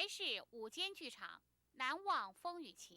台视午间剧场《难忘风雨情》。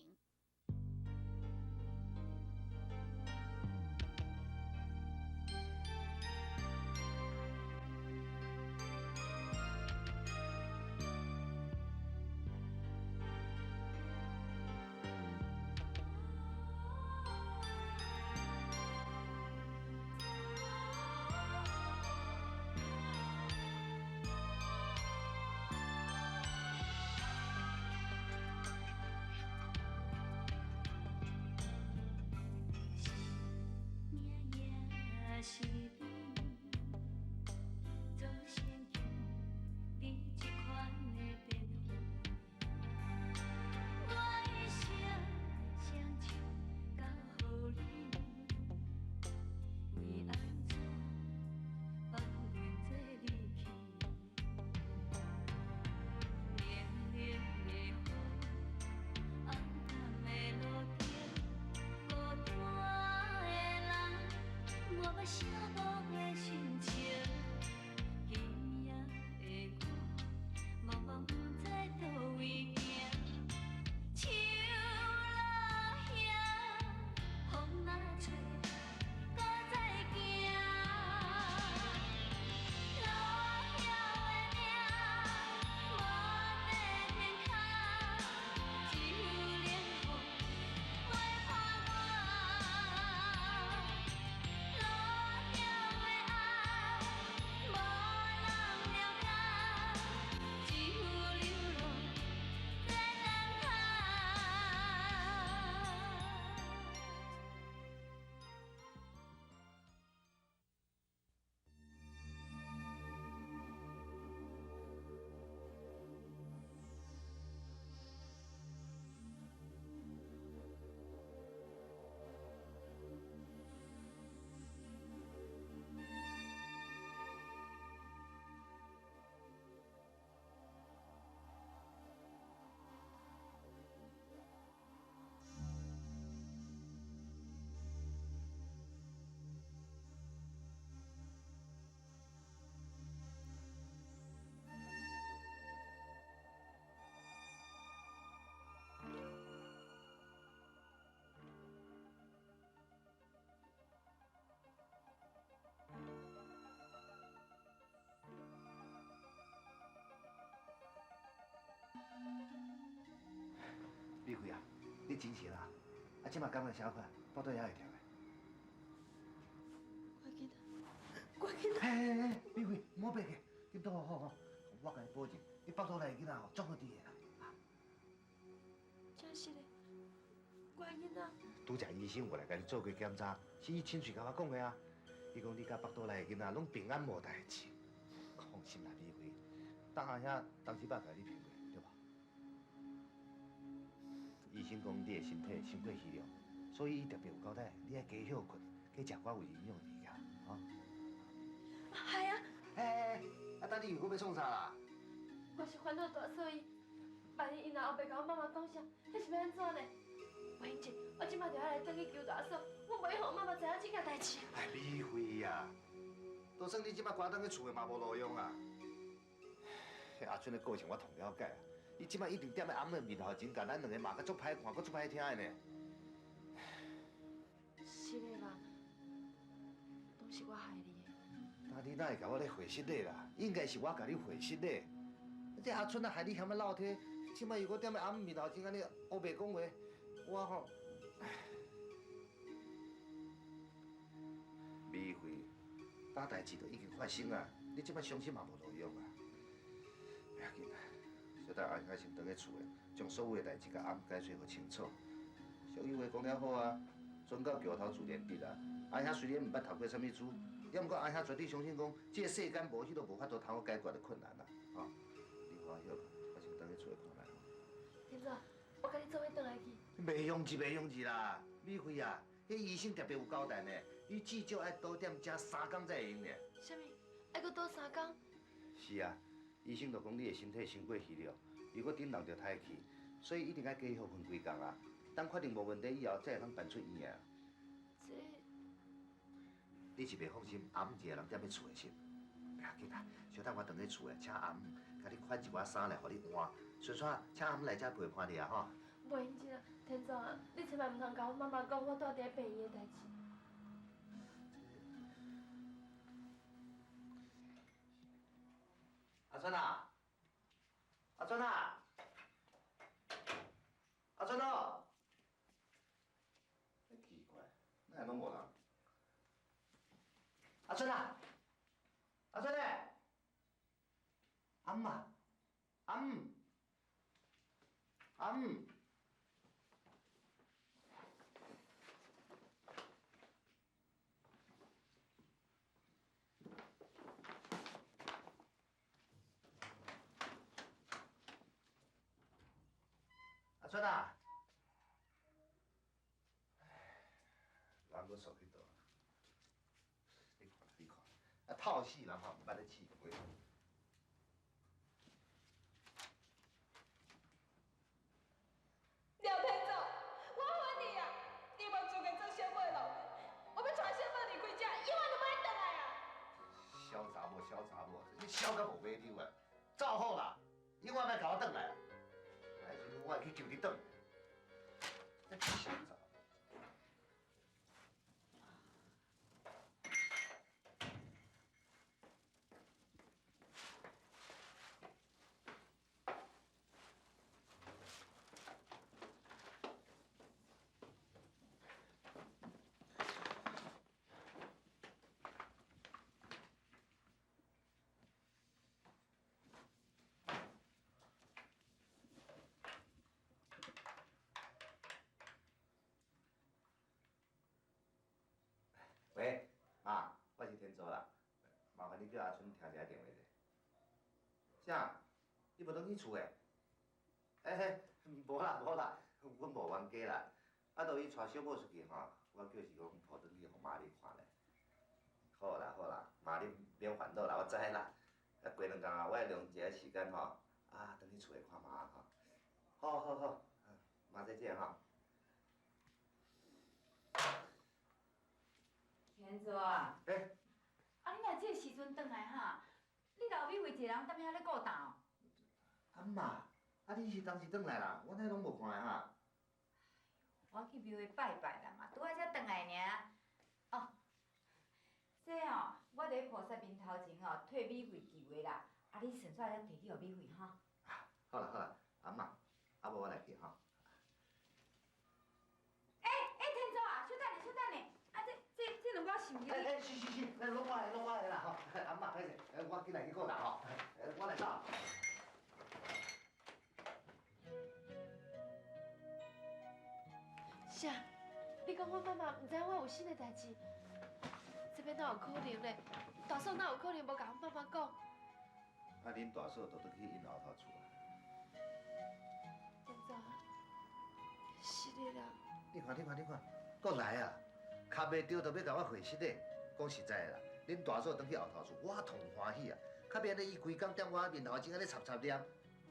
美惠啊，你真实啦！啊，这马感觉啥款？腹肚也会疼的。赶紧啊！赶紧啊！嘿嘿嘿，美惠，莫白去，你倒好好，我共你保证，你腹肚内的囡仔吼，足好治的啦。真实的，赶紧啊！拄才医生有来共你做过检查，是伊亲嘴共我讲的啊。伊讲你佮腹肚内的囡仔拢平安无代志，放心啦，美惠。等阿兄当时捌共你骗过，对无？医生讲你的身体伤过虚弱，所以伊特别有交代，你爱加歇困，加食寡有营养的物件，吼。系啊。哎哎，啊，等你又阁欲创啥啦？我是烦恼大嫂伊，万一伊若后壁共阮妈妈讲啥，彼是欲按怎呢？伟英姐，我这马就爱来转去求大嫂，我袂予妈妈知影这件代志。哎，美惠啊，就算你这马赶转去厝的嘛无路用啊。阿春的个性我通了解啊。伊这马一定踮咧翁的面头前，共咱两个骂甲足歹看，阁足歹听的呢。是的啦，拢是我害你的。那你哪会共我咧回失礼啦？应该是我共你回失礼。这阿春啊，害你遐么落体，这马又阁踮咧翁面头前按呢乌白讲话，我吼，美惠，大代志都已经发生啊，你这马伤心嘛无路用啊。不要紧啦。小等阿兄先转去厝的，将所有的代志共翁解释予清楚。俗语话讲了好啊，船到桥头自然直啊。阿兄虽然毋捌读过啥物书，也毋过阿兄绝对相信讲，这个世间无彼个无法度通好解决的困难啦。吼，你好好歇困，我先转去厝内看觅吼。林总，我共你做伙转来去。袂用字，袂用字啦，美惠啊，彼医生特别有交代呢，你至少爱倒踮遮三工才会用呢。啥物？爱阁倒三工？是啊。医生就讲你的身体伤过虚弱，又阁振动著胎气，所以一定爱加歇困几工啊。等确定无问题以后，才会通办出院啊。这，你是袂放心阿姆一个人踮咧厝的是？袂要紧啦，小等我转去厝的，请阿姆共你款一寡衫來，予你換。順紲請阿姆來遮陪伴你啊，吼。袂用得啊，天總啊，你千萬毋通共阮媽媽講我蹛佇咧病院的代誌。阿春啊，阿春啊，阿春哦！奇怪，哪會攏無人？阿春啊，阿春咧，阿姆啊，阿姆，阿姆。阿春啊，人阁煞去佗？你看，你看，啊，透死人吼，毋捌咧试过。廖天总，我恨你啊！你无资格做小妹老爸，我欲带小妹离开这，永远都莫转来啊！小查某，小查某，你痟甲无尾溜啊！走好啦，永远莫共我转来啊！来时阵我会去求你转来。小查某。喂，妈，我是天祖啦，麻烦你叫阿春听一下电话者。啥？你无转去厝的？欸嘿，无啦无啦，阮无冤家啦。啊，都伊带小某出去吼，我叫是讲抱转去予妈你看咧。好啦好啦，妈你免烦恼啦，我知啦。啊，过两工啊，我会利用一下时间吼，啊，转去厝里看妈吼。好好好，妈再见吼。天祖啊！欸。啊，你若这个时阵转来哈，你老美惠一个人踮遐咧顾担哦？阿姆啊，啊你是当时转来啦？我哪拢无看的哈？我去庙里拜拜啦嘛，拄仔才转来尔。哦，这吼，我伫菩萨面头前吼，替美惠求的啦。啊，你顺续才提去予美惠哈。好啦好啦，阿姆，啊无我来去吼。欸欸，天祖啊，小等下，小等下，啊这这这两包是毋是？欸欸，是是是，拢我的，拢我的啦吼。阿姆，歹势，我紧来去顾啦吼。我来走。啥？你讲我妈妈毋知影我有新的代志，这欲哪有可能咧？大嫂哪有可能无共阮妈妈讲？啊，恁大嫂就转去𪜶后头厝啊。天祖，是的啦。你看，你看，你看，阁来啊！卡袂著就欲共我回失的。讲实在的啦，恁大嫂转去后头厝，我痛欢喜啊！较免咧伊规工踮我面头前按呢插插念，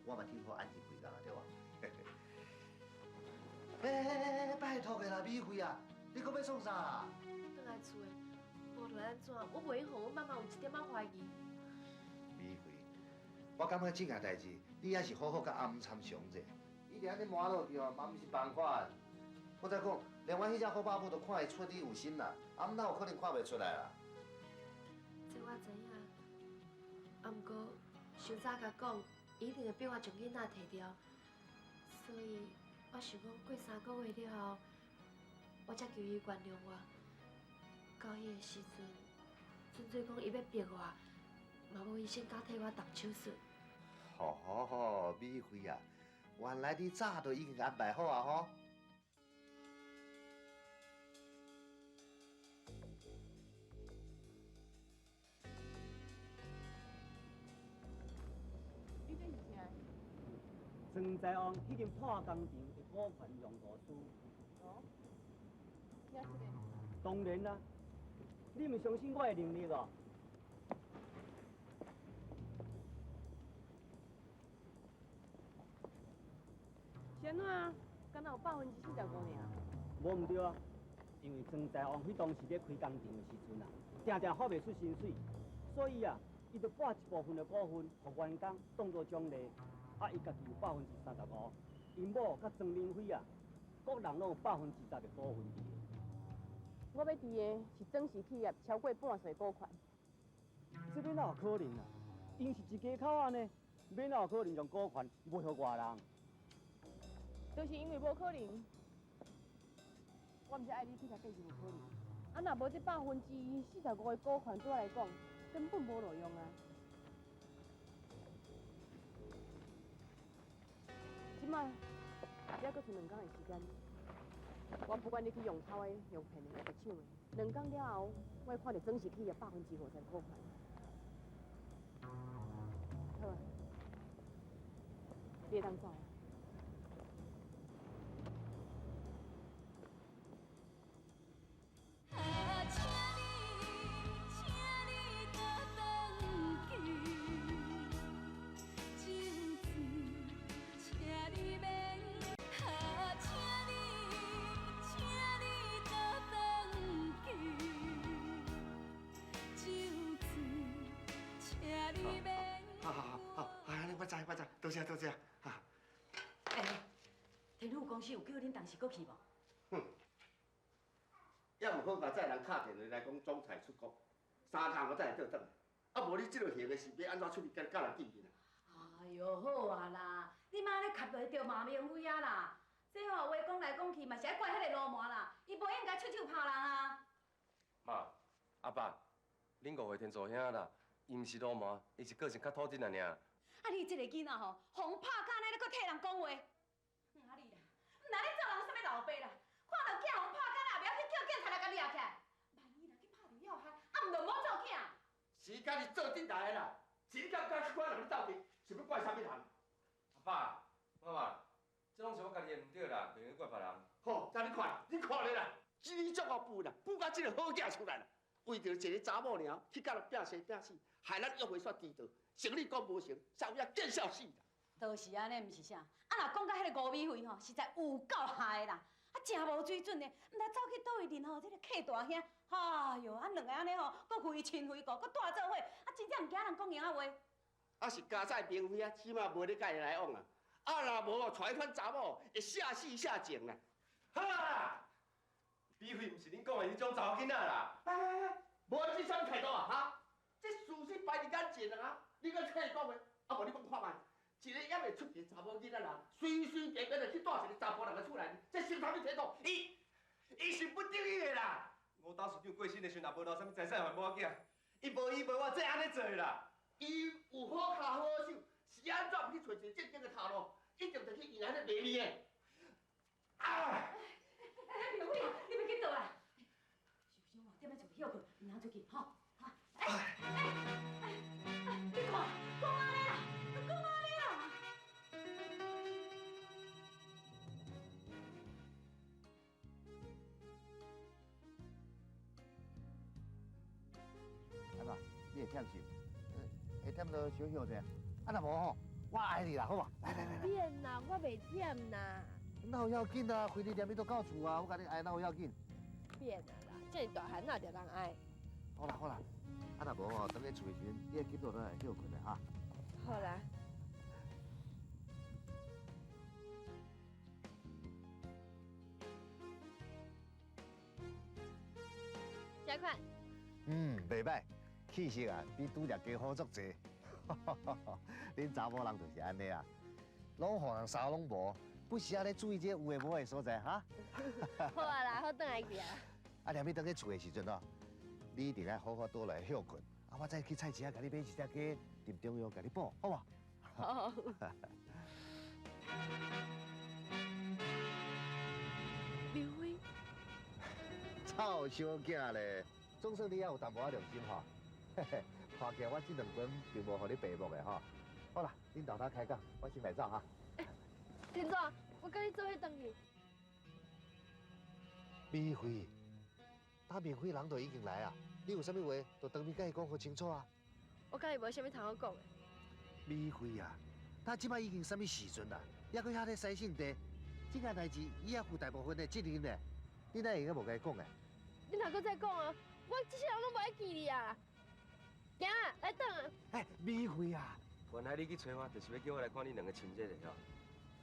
我嘛挺好安静规工啊，对无？欸欸欸欸，拜托的啦，美惠啊，你阁欲创啥啦？转来厝的，无论按怎，我袂用予阮妈妈有一点仔怀疑。美惠，我感觉这件代志，你犹是好好共阿姆参详者。伊伫按呢瞒落去哦，嘛毋是办法。我再讲，连阮彼只好爸母都看会出你有心啦，阿姆哪有可能看袂出来啦？这我知影，啊，毋过伤早共讲，伊一定会逼我将囡仔提掉，所以我想讲过3个月了后，我才求伊原谅我。到彼个时阵，纯粹讲伊欲逼我，嘛无医生敢替我动手术。吼吼吼，美惠啊，原来你早就已经安排好啊吼！你这是啥？庄在旺彼间破工厂的股权让渡书。哦，听这个。当然啦，你毋相信我的能力哦？是按怎啊？敢若有45%尔？无毋对啊，因为庄在旺彼当时咧开工厂的时阵啊，定定发袂出薪水，所以啊，伊就撥一部分的股份予員工當做獎勵，啊，伊家己有35%，𪜶某佮莊明輝啊，各人攏有10%的股份佇咧。我欲提的是莊氏企業超過半數股權。這欲哪有可能啊？𪜶是一家口仔呢，欲哪有可能將股權賣予外人？就是因為無可能，我毋才愛你去共計是有可能。啊，若無這45%的股權對我來講，根本無路用啊！這擺猶閣剩兩工的時間，我不管你去用偷的、用騙的、用搶的，兩工了後，我會看著莊氏企業50%股權。好啊，你會當走啊。好好好，好，哎，我知我知，多謝多謝，哈。欸，天富公司有叫恁同事閣去無？哼，猶毋好共載人敲電話來講總裁出國，三工我才會倒轉來。啊，無你這个型的是欲按怎出去佮人見面啊？哎喲，好啊啦，你媽咧合袂著馬明輝啊啦，這吼話講來講去嘛是愛怪彼个流氓啦，伊無應該出手拍人啊。媽，阿爸，恁誤會天助兄啦，伊毋是流氓，伊是個性較討真爾爾。啊，你這个囡仔吼，予人拍甲按呢，你閣替人講話。毋啊你啦，毋知你做人啥物老爸啦，看著囝予人拍甲也袂曉去叫警察來共掠起來。萬一若去拍著要害，啊毋就無做囝。是家己做陣來的啦，是你敢敢去管人咧鬥陣，是欲怪啥物人？阿爸，媽媽，這攏是我家己的毋對啦，袂用怪別人。好，這你看，你看咧啦，這你足夠笨啦，笨到這个好囝出來啦，為著一個查某爾，去佮人拼生拼死，害咱約會煞遲到，生理講無成，才有影見笑死啦。就是按呢，毋是啥？啊，若講到彼个吳美惠吼，實在有夠害的啦！啊，誠無水準的，毋知走去佗位認吼，這个客大兄，哎喲，啊兩个按呢吼，閣非親非故，閣蹛做伙，啊，真正毋驚人講閒仔話。啊是佳哉明輝啊，起碼無咧佮伊來往啊。啊，若無哦，娶彼款查某會下死下情啦。好啊，美惠毋是恁講的彼種查某囡仔啦。哎哎哎，無這啥物態度啊？哈，這事實擺佇眼前啊！你閣替伊講話，啊無你講看覓，一個猶未出嫁查某囡仔人，隨隨便便就去帶一個查埔人的厝內，這算啥物態度？伊是不得已的啦。吳董事長過身的時陣，也無留啥物財產予某囝，伊無伊無我，才按呢做的啦。伊有好跤好手，是按怎毋去揣一個正經的頭路，一定就去伊那咧賣命的。啊！哎，明輝，你欲去佗啦？受傷哦，踮咧厝歇睏，毋通出去，吼！哈！哎哎哎！你看，講按呢啦，講按呢啦。安怎？你會忝是？會忝就小歇者。啊，若無吼，我愛你啦，好無？來來來來。免啦，我袂忝啦。哪有遐緊啊？非你連你都到厝啊！我共你愛哪有遐緊？免啊啦，這麼大漢哪著人愛？好啦好啦，啊若無吼，轉去厝的時陣，你愛緊倒轉來歇睏的哈。好啦。這款。嗯，袂歹，氣色啊比拄只雞好足濟。恁查某人就是按呢啊，攏予人啥攏無，不時仔咧注意這有的無的所在哈。好啊啦，好轉來去啊。啊，連你轉去厝的時陣哦，你一定愛好好倒來歇睏。啊，我再去菜市仔共你買一隻雞，炖中藥共你補，好無？好。明輝。臭小囝咧，總算你也有淡薄仔良心吼。看起來我這兩頓並無予你白目的吼。好啦，恁豆豆開講，我先來走哈。天祖，我佮你做伙轉去。美惠，打明輝人都已經來啊，你有啥物話，就當面佮伊講予清楚啊。我佮伊無啥物通好講的。美惠啊，他這擺已經啥物時陣啦，猶閣遐咧使性地，這件代誌伊也負大部分的責任咧，你哪會用無共伊講的？你若閣再講啊，我這世人攏無愛記你啊！行啊，来转啊！哎，美惠啊！原来你去揣我，就是欲叫我来看你两个亲热的吼。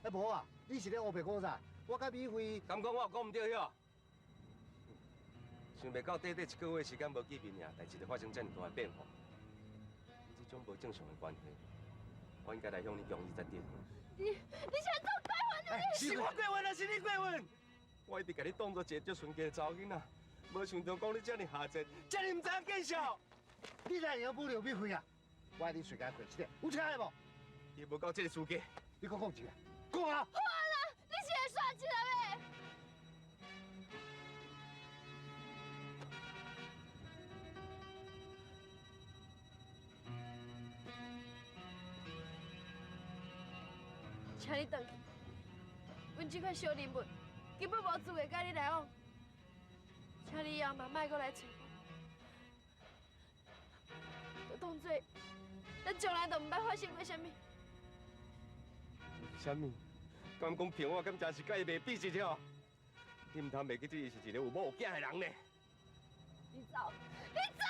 哎，无啊，你是咧乌白讲啥？我佮美惠，敢讲我有讲毋对许？想袂到短短一个月时间无见面尔，代志就发生遮尔大的变化。你这种无正常的关系，我应该来向你强力才对。你是按怎过分啊你？是我过分，还是你过分？我一直共你当作一个足纯洁的查某囡仔，无想到讲你遮尔下贱，遮尔毋知影见笑。你哪会晓侮辱美惠啊？我爱你随家过一个，有听无？伊无够这个资格。你阁讲一个，讲啊！好啦，你是会煞一个的。请你转去，阮这款小人物根本无资格佮你来往，请你以后嘛莫阁来揣我，就当作咱从来都毋捌发生过啥物。啥物？敢讲骗我？敢真是佮伊袂比一条？你毋通袂记得伊是一个有某有囝的人呢？你走，你走！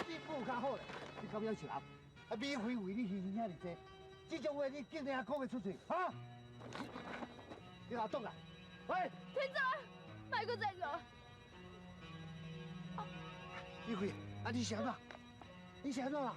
你有较好咧，你敢晓是人？啊，美惠为你牺牲遐尔济。这种话你竟然还讲会出嘴，哈？你给我转来！喂！天走，莫阁再讲。美惠，啊你是按怎？你是按怎啦？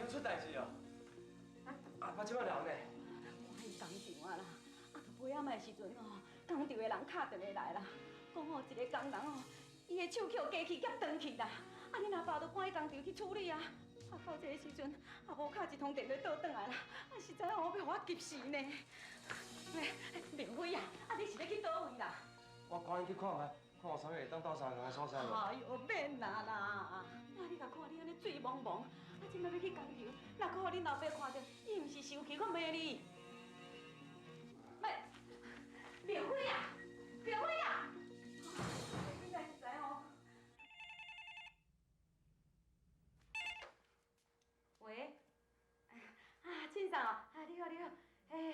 出代志哦！阿爸这摆人呢？我去工厂啊啦，啊，就尾仔的时阵哦，工厂的人敲电话来啦，讲哦，一个工人哦，伊的手予机器夹断去啦，啊，恁阿爸就赶去工厂去处理啊。啊，到这个时阵，也无敲一通电话倒转来啦，啊，实在哦，欲予我急死呢。明辉啊，啊，你是欲去佗位啦？我赶紧去看觅，看有啥物会当斗相共的所在无？哎哟，免啦啦！啊，你共看你按呢醉茫茫，啊，这摆欲去工厂，若阁予恁老爸看著，伊毋是生气，阁骂你。妹，明辉啊，明辉啊！你敢是知哦？喂，啊，庆嫂，啊，你好，你好，嘿，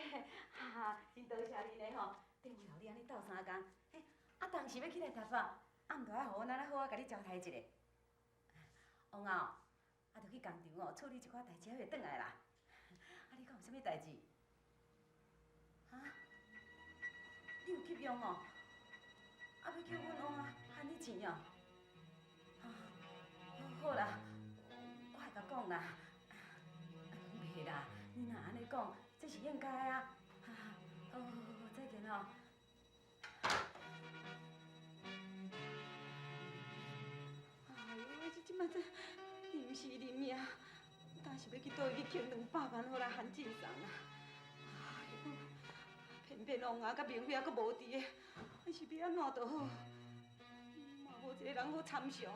哈，真多谢你呢吼，电话予你按呢斗相共，嘿，啊，当时欲起来台北，啊，毋著爱予阮按呢好好共你交代一下。王后，啊，著去工厂哦，处理一寡代志，还袂转来啦。啊，你讲有啥物代志？哈？你有急用哦？啊，欲叫阮翁仔还你钱哦？啊，好啦，我会共讲啦。袂啦，你若按呢讲，这是应该啊。好好好，再见哦。哎呦，这这摆这临时临命，敢是欲去佗位去捡200万好来还进送啦？哎呦，偏偏王仔佮明辉犹阁无伫个，啊是欲按怎就好？嘛无一个人好参详。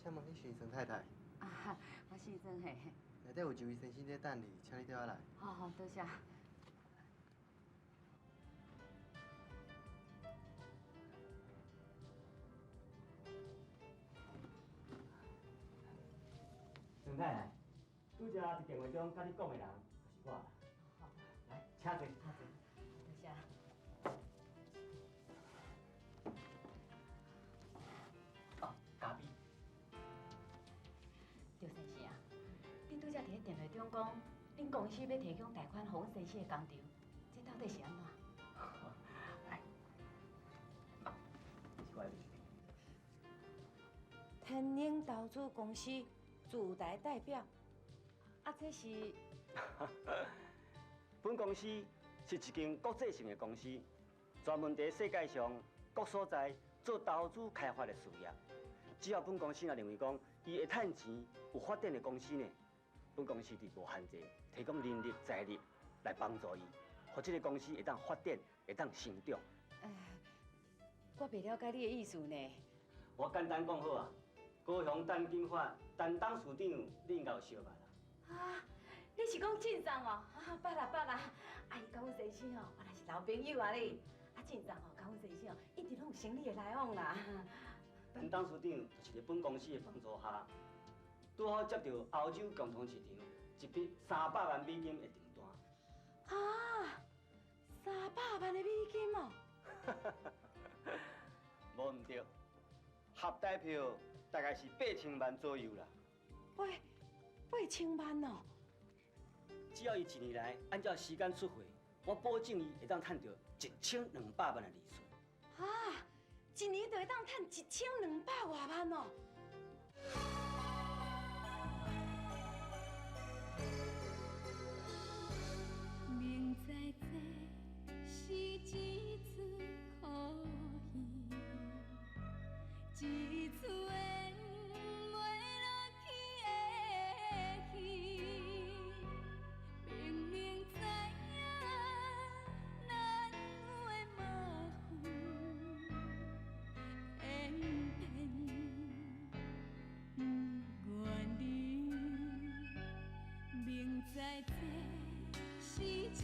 请问你是曾太太？啊，我姓曾嘿。内底有一位先生在等你，请你缀我来。好好，多谢。曾太太，拄才伫电话中佮你讲的人，就是我啦。来，请坐，请坐。多谢。哦，交講，恁公司欲提供貸款予阮先生的工廠，這到底是按怎？來，這是我的文件。天寧投資公司駐台代表，啊，這是？本公司是一間國際性的公司，專門佇世界上各所在做投資開發的事業。只要本公司若認為講伊會趁錢、有發展的公司呢，本公司佇無限制提供人力、財力來幫助伊，予這个公司會當發展、會當成長。我袂了解你的意思呢。我簡單講好啊，高雄陳金發陳董事長，你應該有相捌啦。啊，你是講進藏哦？啊，捌啦捌啦，啊，伊佮阮先生哦，原來是老朋友啊咧。啊，進藏哦，佮阮先生哦，一直攏有生意的來往啦。陳董事長就是佇本公司的幫助下，拄好接著歐洲共同市場一筆300萬美金的訂單。啊，300萬的美金哦！無毋對，合台票大概是8000萬左右啦。八千萬哦！只要伊一年內按照時間出貨，我保證伊會當趁著1200萬的利潤。啊，一年就會當趁1200外萬哦！明知這是一出苦戲，一出演袂落去的戲。明明知影咱有的麻煩，偏偏不愿离。明知這是一場